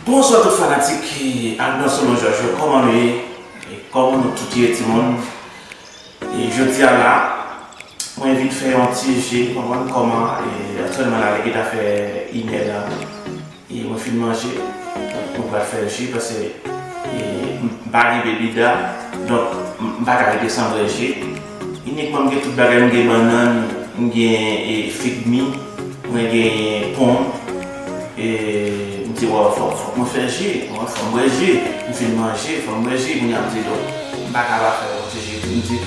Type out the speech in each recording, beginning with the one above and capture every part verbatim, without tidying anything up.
Bonswa tout fanatik Alban Solon Jòj yo, kòman nou ye? E kòman nou tout ye timoun? E jodi a la, mwen vin fè yon ti je, konprann kòman, e aktyèlman la, li gentan fè inè la. E mwen fin manje, donk mwen pral fè je, paske, e, m pa gen bebida, donk m pa ka rete san bwè je. Inikman m gen tout bagay, m gen bannann, m gen, e, fig mi, mwen gen pon, e, m di, waw, fòk, fòk mwen fè je, fòk mwen bwè je, m fin manje, fòk mwen bwè je, kounye a m di, donk, m pa ka pa fè yon ti je tou. M di,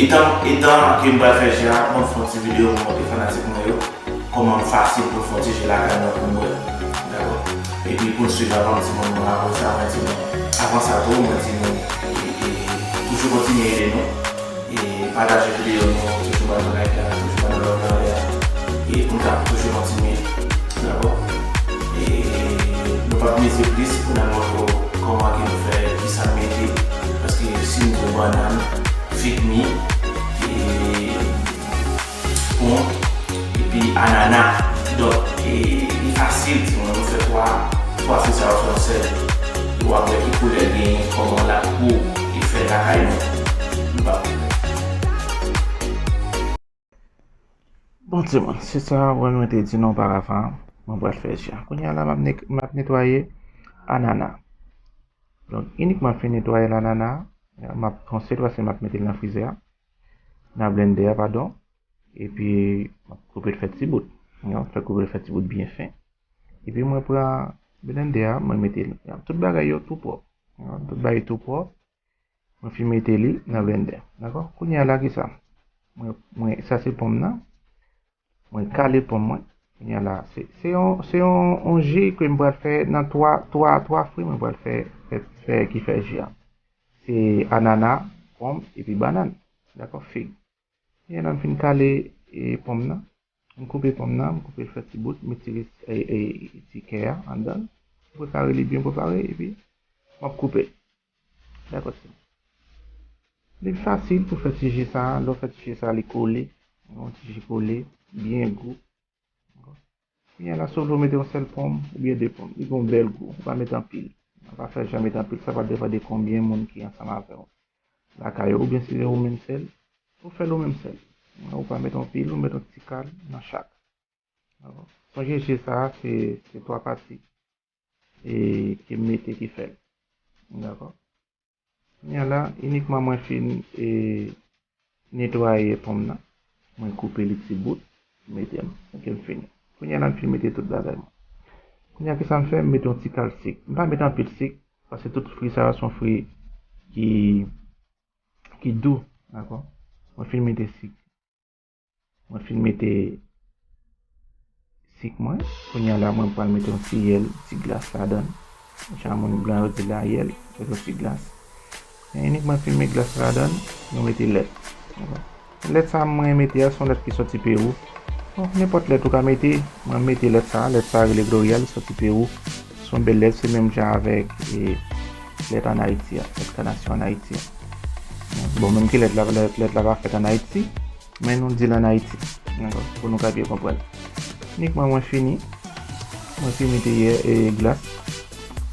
etan, etan ke m pral fè je a, ban m fè yon ti videyo pou montre fanatik mwen yo kòman fasil pou fè yon ti je lakay mwen pou m bwè. Dakò? Epi pou n swiv avan m di moun nan, apre sa, mwen di nou, avan sa tou, mwen di nou, e, e, toujou kontinye ede nou. E pataje videyo nou, toujou ba nou like la, toujou ba nou love la anlè a. E pou n ka toujou kontinye. Dakò? E nou p ap mize plis pou n al montre w kòman ke nou fè, kisa n mete. Paske si n di w bannann, fig mi, e pon, epi anana. Donk, e, li fasil, timoun, nou fè twa, twa fwi sa yo sou yon sèl. E w ap wè ki koulè l genyen, kòman l ap gou, e fè lakay nou. Nou pa Bon, timoun, se sa, wè, mwen te di nou oparavan, mwen pral fè je a. Kounye a la, m ap ne-, m ap netwaye anana. Donk, inikman fin netwaye lanana, m ap pran sèl, paske m ap mete l nan frizè a. Nan blendè a, padon. Epi, m ap koupe l fè ti bout. Mwen fè koupe l fè ti bout byen fen. Epi, mwen pran blendè a, mwen mete l. Tout bagay yo tou pwòp. Tout bagay tou pwòp. Mwen fin mete li nan blendè. Dakò? Kounye a la, kisa? Mwen, mwen, sa se pon m nan. Mwen kale pon mwen. Kounye a la, se, se yon, se yon, yon ji ke m pral fè nan twa, twa, twa fwi mwen pral fè, fè, fè ki fè ji a. Se anana, pon m, epi bannann. Dakò, fig. Kounye a la, m fin kale, e, pon m nan. M koupe pon m nan, m koupe l fè ti bout, m retire, e, e, ti kè a anndan l. M prepare li byen prepare, epi m ap koupe l. Dakò, se. Li fasil pou fè ti ji sa a. Lè w fè ti ji sa a, li kole. Yon ti ji kole, byen gou. Kounye a la, si w vle w mete yon sèl pon m oubyen de pon m, li gen yon bèl gou. Ou pa mete anpil. Ou pa fè jan mete anpil, sa va depann de konbyen moun ki ansanm avè w lakay ou, oubyen si se ou menm sèl, ou fè l ou menm sèl. Ou pa mete anpil, ou mete yon ti kal nan chak. Dakò? Sonje je sa a, se, se twa pati e ke m mete ki fè l. Dakò? Kounye a la, inikman mwen fin, e, netwaye pon m nan, mwen koupe li ti bout, mete m, ok, m fini. Kounye a la, m fin mete tout bagay mwen. Kounye a, kisa m fè? M mete yon ti kal sik. M pa mete anpil sik, paske tout fwi sa yo se yon fwi ki, ki dou, dakò? Mwen fin mete sik. Mwen fin mete sik mwen. Kounye a la, mwen pral mete yon ti yèl, ti glas ladan l. Jan moun blan yo di la, yèl, mete yon ti glas. Men inikman fin met glas ladan l, nou mete lèt. Lèt sa a mwen mete a, se yon lèt ki soti Pewou. Bon, nenpòt lèt ou ka mete, mwen mete lèt sa a, lèt sa a rele Gloria, li soti Pewou. Se yon bèl lèt, se menm jan avèk, e, lèt ann Ayiti a, lèt kanasyon ann Ayiti a. Bon, menm ke lèt la, lèt, lèt la pa fèt ann Ayiti, men nou di l ann Ayiti. Dakò? Pou nou ka byen konprann. Inikman mwen fini. Mwen fin mete yè, e, glas.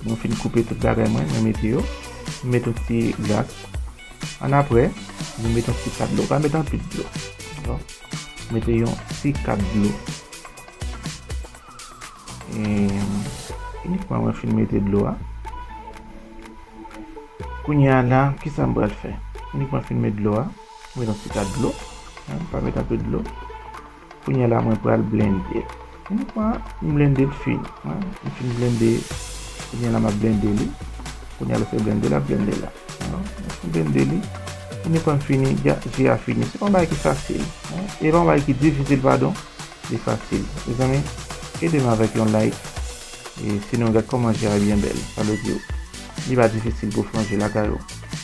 Mwen fin koupe tout bagay mwen, mwen mete yo. Mete yon ti glas. Annapre, mwen mete yon ti ka dlo. Pa mete anpil dlo. Dakò? Mete yon ti ka dlo. E, inikman mwen fin mete dlo a. Kounye a la, kisa m pral fè? Inikman fin met dlo a, mwen mete yon ti ka dlo. Hein, pa mete anpil dlo. Kounye a la, mwen pral blende. Inikman, m blende l fin. Hein, m fin blende. Kounye a la, m ap blende li. Kounye a la, se blende l ap blende la. Hein, m blende li. Inikman fini, ja, ji a fini. Se yon bagay ki fasil. Hein, e pa yon bagay ki difisil, padon. Li fasil. Mezanmi, ede m avèk yon like. E sinon, gad kòman je a byen bèl. Sa vle di, li pa difisil pou fè yon je lakay ou.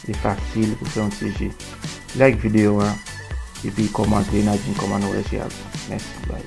Li fasil pou fè yon ti je. Like videyo a, epi kòmante, n a di m kòman nou wè je a. Mèsi, bye.